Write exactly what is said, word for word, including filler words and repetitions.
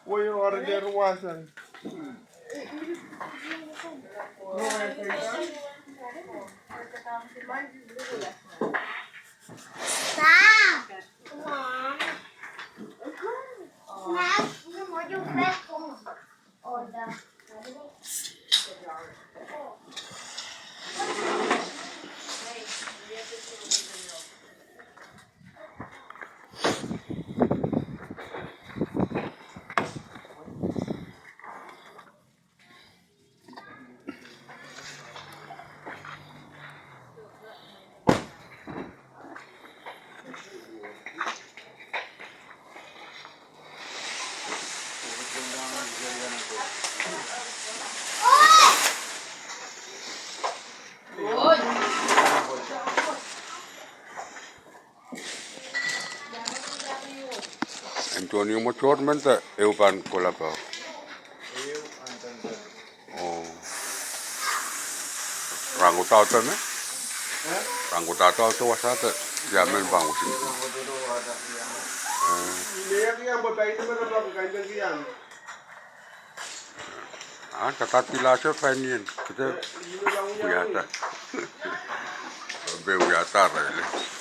Woi, ore dehr wasa. Antonio Motor men de ehu pahn kohla pao. Oh. Rahn kodaudau me? Rahn kodaudau de wasa de ia men pahn wisi. Eh. Ah, tata pilahsho painien, kede wiahda. Pwe wiahda rehli.